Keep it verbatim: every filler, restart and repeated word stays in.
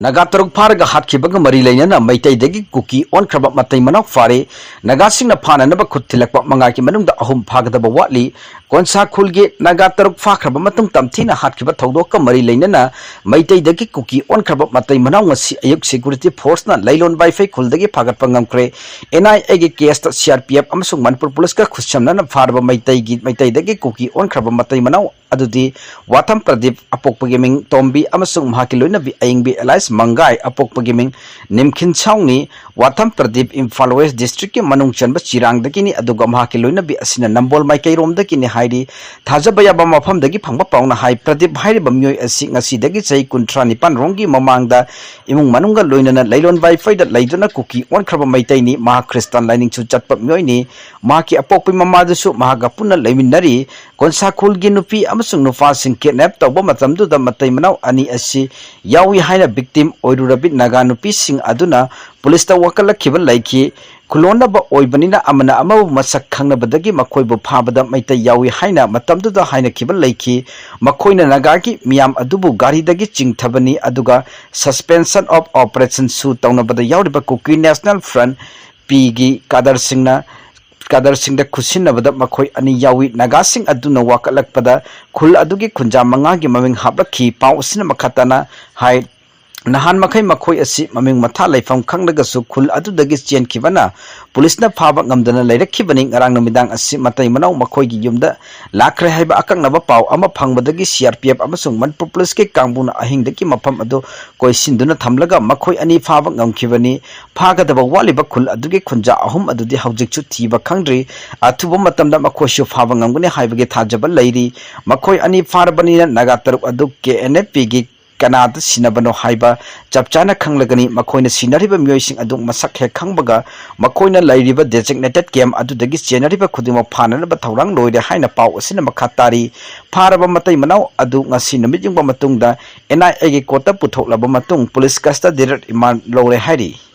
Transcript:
ꯅꯥꯒꯥ ꯇꯔꯨꯛ ꯐꯥꯔꯒ ꯍꯥꯠꯈꯤꯕꯒ ꯃꯔꯤ ꯂꯩꯅꯅ ꯃꯩꯇꯩꯗꯒꯤ ꯀꯨꯀꯤ ꯑꯣꯟꯈ꯭ꯔꯕ ꯃꯇꯩ ꯃꯅꯥꯎ ꯐꯥꯔꯦ꯫ ꯅꯥꯒꯥꯁꯤꯡꯅ ꯐꯥꯅꯅꯕ ꯈꯨꯠ ꯊꯤꯜꯂꯛꯄ ꯃꯉꯥꯒꯤ ꯃꯅꯨꯡꯗ ꯑꯍꯨꯝ ꯐꯥꯒꯗꯕ ꯋꯥꯠꯂꯤ꯫ ꯀꯣꯟꯁꯥ ꯈꯨꯜꯒꯤ ꯅꯥꯒꯥ ꯇꯔꯨꯛ ꯐꯥꯈ꯭ꯔꯕ ꯃꯇꯨꯡ ꯇꯝꯊꯤꯅ ꯍꯥꯠꯈꯤꯕ ꯊꯧꯗꯣꯛꯀ ꯃꯔꯤ ꯂꯩꯅꯅ ꯃꯩꯇꯩꯗꯒꯤ ꯀꯨꯀꯤ ꯑꯣꯟꯈ꯭ꯔꯕ ꯃꯇꯩ ꯃꯅꯥꯎ ꯉꯁꯤ ꯑꯌꯨꯛ security forceꯅ ꯂꯩꯂꯣꯟ ꯋꯥꯏꯐꯩ ꯈꯨꯜꯗꯒꯤ ꯐꯥꯒꯠꯄ ꯉꯝꯈ꯭ꯔꯦ꯫ NIAꯒꯤ caseꯇ CRPF ꯑꯃꯁꯨꯡ ꯃꯅꯤꯄꯨꯔ ꯄꯨꯂꯤꯁꯀ ꯈꯨꯠꯁꯝꯅꯅ ꯐꯥꯔꯕ ꯃꯩꯇꯩꯒꯤ, ꯃꯩꯇꯩꯗꯒꯤ ꯀꯨꯀꯤ ꯑꯣꯟꯈ꯭ꯔꯕ ꯃꯇꯩ ꯃꯅꯥꯎ ꯑꯗꯨꯗꯤ ꯋꯥꯊꯝ ꯄ꯭ꯔꯗꯤꯞ, ꯑꯄꯣꯛꯄꯒꯤ ꯃꯤꯡ ꯇꯣꯝꯕꯤ ꯑꯃꯁꯨꯡ ꯃꯍꯥꯛꯀꯤ ꯂꯣꯏꯅꯕꯤ ꯑꯌꯤꯡꯕꯤ ꯑꯦꯂꯥꯏꯁ ꯃꯪꯒꯥꯏ, ꯑꯄꯣꯛꯄꯒꯤ ꯃꯤꯡ ꯅꯤꯝꯈꯤꯟ ꯁꯥꯎꯅꯤ꯫ ꯋꯥꯊꯝ ꯄ꯭ꯔꯗꯤꯞ ꯏꯝꯐꯥꯜ ꯋꯦꯁ ꯗꯤꯁꯇ꯭ꯔꯤꯛꯀꯤ ꯃꯅꯨꯡ ꯆꯟꯕ ꯆꯤꯔꯥꯡꯗꯒꯤꯅꯤ, ꯑꯗꯨꯒ ꯃꯍꯥꯛꯀꯤ ꯂꯣꯏꯅꯕꯤ ꯑꯁꯤꯅ ꯅꯝꯕꯣꯜ ꯃꯥꯏꯀꯩꯔꯣꯝꯗꯒꯤꯅꯤ ꯍꯥꯏꯔꯤ꯫ ꯊꯥꯖꯕ ꯌꯥꯕ ꯃꯐꯝꯗꯒꯤ ꯐꯪꯕ ꯄꯥꯎꯅ ꯍꯥꯏ, ꯄ꯭ꯔꯗꯤꯞ ꯍꯥꯏꯔꯤꯕ ꯃꯤꯑꯣꯏ ꯑꯁꯤ ꯉꯁꯤꯗꯒꯤ ꯆꯍꯤ ꯀꯨꯟꯊ꯭ꯔꯥ ꯅꯤꯄꯥꯟ ꯔꯣꯝꯒꯤ ꯃꯃꯥꯡꯗ ꯏꯃꯨꯡ ꯃꯅꯨꯡꯒ ꯂꯣꯏꯅꯅ ꯂꯩꯂꯣꯟ ꯋꯥꯏꯐꯩꯗ ꯂꯩꯗꯨꯅ ꯀꯨꯀꯤ ꯑꯣꯟꯈ꯭ꯔꯕ ꯃꯩꯇꯩꯅꯤ꯫ ꯃꯍꯥꯛ ꯈ꯭ꯔꯤꯁꯇꯥꯟ ꯂꯥꯏꯅꯤꯡꯁꯨ ꯆꯠꯄ ꯃꯤꯑꯣꯏꯅꯤ꯫ ꯃꯍꯥꯛꯀꯤ ꯑꯄꯣꯛꯄꯤ ꯃꯃꯥꯗꯨꯁꯨ ꯃꯍꯥꯛꯀ ꯄꯨꯟꯅ ꯂꯩꯃꯤꯟꯅꯔꯤ꯫ ꯀꯣꯟꯁꯥ ꯈꯨꯜꯒꯤ ꯅꯨꯄꯤ ꯑꯃꯁꯨꯡ ꯅꯨꯄꯥꯁꯤꯡ kidnap ꯇꯧꯕ ꯃꯇꯝꯗꯨꯗ ꯃꯇꯩ ꯃꯅꯥꯎ ꯑꯅꯤ ꯑꯁꯤ ꯌꯥꯎꯏ ꯍꯥꯏꯅ victim ꯑꯣꯏꯔꯨꯔꯕꯤ ꯅꯥꯒꯥ ꯅꯨꯄꯤꯁꯤꯡ ꯑꯗꯨꯅ ꯄꯨꯂꯤꯁꯇ ꯋꯥꯀꯠꯂꯛꯈꯤꯕ ꯂꯩꯈꯤ꯫ ꯈꯨꯂꯣꯟꯅꯕ ꯑꯣꯏꯕꯅꯤꯅ ꯑꯃꯅ ꯑꯃꯕꯨ ꯃꯁꯛ ꯈꯪꯅꯕꯗꯒꯤ ꯃꯈꯣꯏꯕꯨ ꯐꯥꯕꯗ ꯃꯩꯇꯩ ꯌꯥꯎꯏ ꯍꯥꯏꯅ ꯃꯇꯝꯗꯨꯗ ꯍꯥꯏꯅꯈꯤꯕ ꯂꯩꯈꯤ꯫ ꯃꯈꯣꯏꯅ ꯅꯥꯒꯥꯒꯤ ꯃꯤꯌꯥꯝ ꯑꯗꯨꯕꯨ ꯒꯥꯔꯤꯗꯒꯤ ꯆꯤꯡꯊꯕꯅꯤ, ꯑꯗꯨꯒ suspension of operationꯁꯨ ꯇꯧꯅꯕꯗ ꯌꯥꯎꯔꯤꯕ ꯀꯨꯀꯤ National Front ꯄꯤꯒꯤ ꯀꯥꯗꯔꯁꯤꯡꯅ ꯀꯥꯗꯔꯁꯤꯡꯗ ꯈꯨꯠꯁꯤꯟꯅꯕꯗ ꯃꯈꯣꯏ ꯑꯅꯤ ꯌꯥꯎꯏ꯫ ꯅꯥꯒꯥꯁꯤꯡ ꯑꯗꯨꯅ ꯋꯥꯀꯠꯂꯛꯄꯗ ꯈꯨꯜ ꯑꯗꯨꯒꯤ ꯈꯨꯟꯖꯥ ꯃꯉꯥꯒꯤ ꯃꯃꯤꯡ ꯍꯥꯞꯂꯛꯈꯤ꯫ ꯄꯥꯎ ꯑꯁꯤꯅ ꯃꯈꯥ ꯇꯥꯅ ꯍꯥꯏ, ꯅꯍꯥꯟ ꯃꯈꯩ ꯃꯈꯣꯏ ꯑꯁꯤ ꯃꯃꯤꯡ ꯃꯊꯥ ꯂꯩꯐꯝ ꯈꯪꯂꯒꯁꯨ ꯈꯨꯜ ꯑꯗꯨꯗꯒꯤ ꯆꯦꯟꯈꯤꯕꯅ ꯄꯨꯂꯤꯁꯅ ꯐꯥꯕ ꯉꯝꯗꯅ ꯂꯩꯔꯛꯈꯤꯕꯅꯤ꯫ ꯉꯔꯥꯡ ꯅꯨꯃꯤꯗꯥꯡ ꯑꯁꯤ ꯃꯇꯩ ꯃꯅꯥꯎ ꯃꯈꯣꯏꯒꯤ ꯌꯨꯝꯗ ꯂꯥꯛꯈ꯭ꯔꯦ ꯍꯥꯏꯕ ꯑꯀꯛꯅꯕ ꯄꯥꯎ ꯑꯃ ꯐꯪꯕꯗꯒꯤ CRPF ꯑꯃꯁꯨꯡ ꯃꯅꯤꯄꯨꯔ ꯄꯨꯂꯤꯁꯀꯤ ꯀꯥꯡꯕꯨꯅ ꯑꯍꯤꯡꯗꯒꯤ ꯃꯐꯝ ꯑꯗꯨ ꯀꯣꯏꯁꯤꯟꯗꯨꯅ ꯊꯝꯂꯒ ꯃꯈꯣꯏ ꯑꯅꯤ ꯐꯥꯕ ꯉꯝꯈꯤꯕꯅꯤ꯫ ꯐꯥꯒꯗꯕ ꯋꯥꯠꯂꯤꯕ ꯈꯨꯜ ꯑꯗꯨꯒꯤ ꯈꯨꯟꯖꯥ ꯑꯍꯨꯝ ꯑꯗꯨꯗꯤ ꯍꯧꯖꯤꯛꯁꯨ ꯊꯤꯕ ꯈꯪꯗ꯭ꯔꯤ꯫ ꯑꯊꯨꯕ ꯃꯇꯝꯗ ꯃꯈꯣꯏꯁꯨ ꯐꯥꯕ ꯉꯝꯒꯅꯤ ꯍꯥꯏꯕꯒꯤ ꯊꯥꯖꯕ ꯂꯩꯔꯤ꯫ ꯃꯈꯣꯏ ꯑꯅꯤ ꯐꯥꯔꯕꯅꯤꯅ ꯅꯥꯒꯥ ꯇꯔꯨꯛ ꯑꯗꯨ KNFPꯒꯤ ꯀꯅꯥꯗ ꯁꯤꯟꯅꯕꯅꯣ ꯍꯥꯏꯕ ꯆꯞ ꯆꯥꯅ ꯈꯪꯂꯒꯅꯤ꯫ ꯃꯈꯣꯏꯅ ꯁꯤꯟꯅꯔꯤꯕ ꯃꯤꯑꯣꯏꯁꯤꯡ ꯑꯗꯨ ꯃꯁꯛ ꯍꯦꯛ ꯈꯪꯕꯒ ꯃꯈꯣꯏꯅ ꯂꯩꯔꯤꯕ designated camp ꯑꯗꯨꯗꯒꯤ ꯆꯦꯟꯅꯔꯤꯕ ꯈꯨꯗꯤꯡꯃꯛ ꯐꯥꯅꯅꯕ ꯊꯧꯔꯥꯡ ꯂꯣꯏꯔꯦ ꯍꯥꯏꯅ ꯄꯥꯎ ꯑꯁꯤꯅ ꯃꯈꯥ ꯇꯥꯔꯤ꯫ ꯐꯥꯔꯕ ꯃꯇꯩ ꯃꯅꯥꯎ ꯑꯗꯨ ꯉꯁꯤ ꯅꯨꯃꯤꯠ ꯌꯨꯡꯕ ꯃꯇꯨꯡꯗ NIAꯒꯤ courtꯇ ꯄꯨꯊꯣꯛꯂꯕ ꯃꯇꯨꯡ ꯄꯨꯂꯤꯁ custody remand ꯂꯧꯔꯦ ꯍꯥꯏꯔꯤ꯫